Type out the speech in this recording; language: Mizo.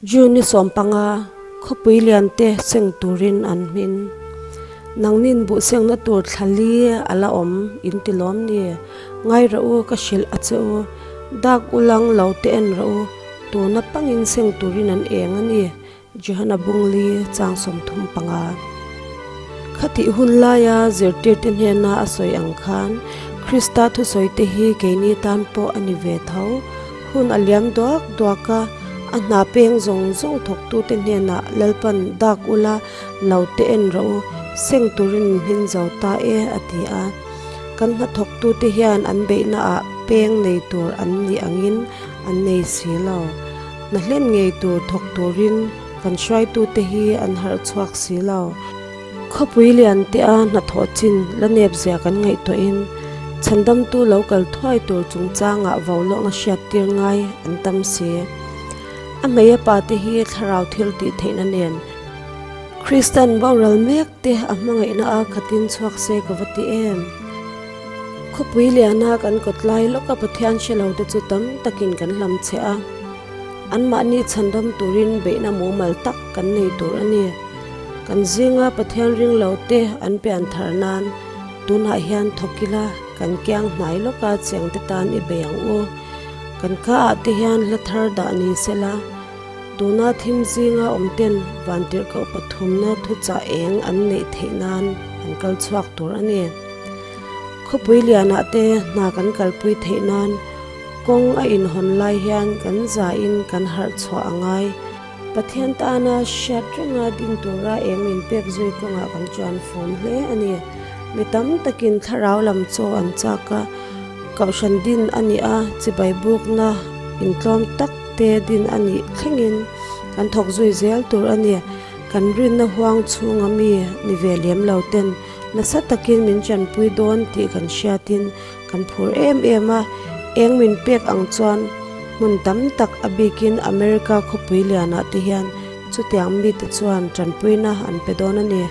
June ni 15, khawpui lian te seng turin an hmin. Nangnin buh sengna tur thla li a la awm in ti lawm ni? Ngai rawh u, ka hrilh a che u. Dak ulang lo te en rawh u, tuna pangin seng turin an eng a ni. Johana Bungli chang 35. Khatih hun laia zirtirte hnena a sawi ang khan Krista thusawi te hi keini tan pawh a ni ve tho. Hun a liam duak duak a, a hna peng zawng zawng thawktute hnenah Lalpan dak ula lo te en rawh u, seng turin min hmin zo ta e a ti a. Kan hnathawktute hian an beihnaah peng nei tur an nih angin an nei si lo. Hna hlen ngei tur thawk turin kan hruaitute hi an harh chhuak si lo. Khawpui lian te a hnathawh chin la nep zia kan ngaihtuahin chhandamtu lo kal thuai tur chungchangah vo lawng a hriat tir ngai an tam si. A hmei a pa te hi thlarau thil tih theihna nen Kristan boral mek te a hmangaihna a khatin chhuak se ka va ti em. Khawpui liana kan kawt lai lawka Pathian hre lo te chu tam takin kan hlam che a, anmahni chhandam turin beihna mumal tak kan nei tur a ni. Kan zinga Pathian ring lo te an pian thar nan tunah hian thawk ila kan kiang hnai lawka cheng te tan i bei ang u. Kan ka ah te hian hla thar dah ni sela, tuna thim zinga awm ten vantirhkoh pathumna thuchah eng an neih theih nan an kal chhuak tur a ni. Khawpui lianah te hna kan kalpui theih nan kawng a inhawn lai hian kan zain kan harh chhuah a ngai. Pathian tana hriat renga din tura eng min pek zui kawngah kan chuan fawm hle a ni. Mi tam takin thlarau lam chaw an chak a, kohhran din a nih a, chibai bukna intlawm tak te din a nih thlengin kan thawk zui zel tur a ni. Kan rinna huang chhunga mi ni ve lem lo ten nasa takin min chanpui dawn tih kan hriatin Kan phur em em a, eng min pek ang chuan hmun tam tak a bikin America khawpui lianah te hian chutiang mite chuan tanpuina an pe dawn a ni.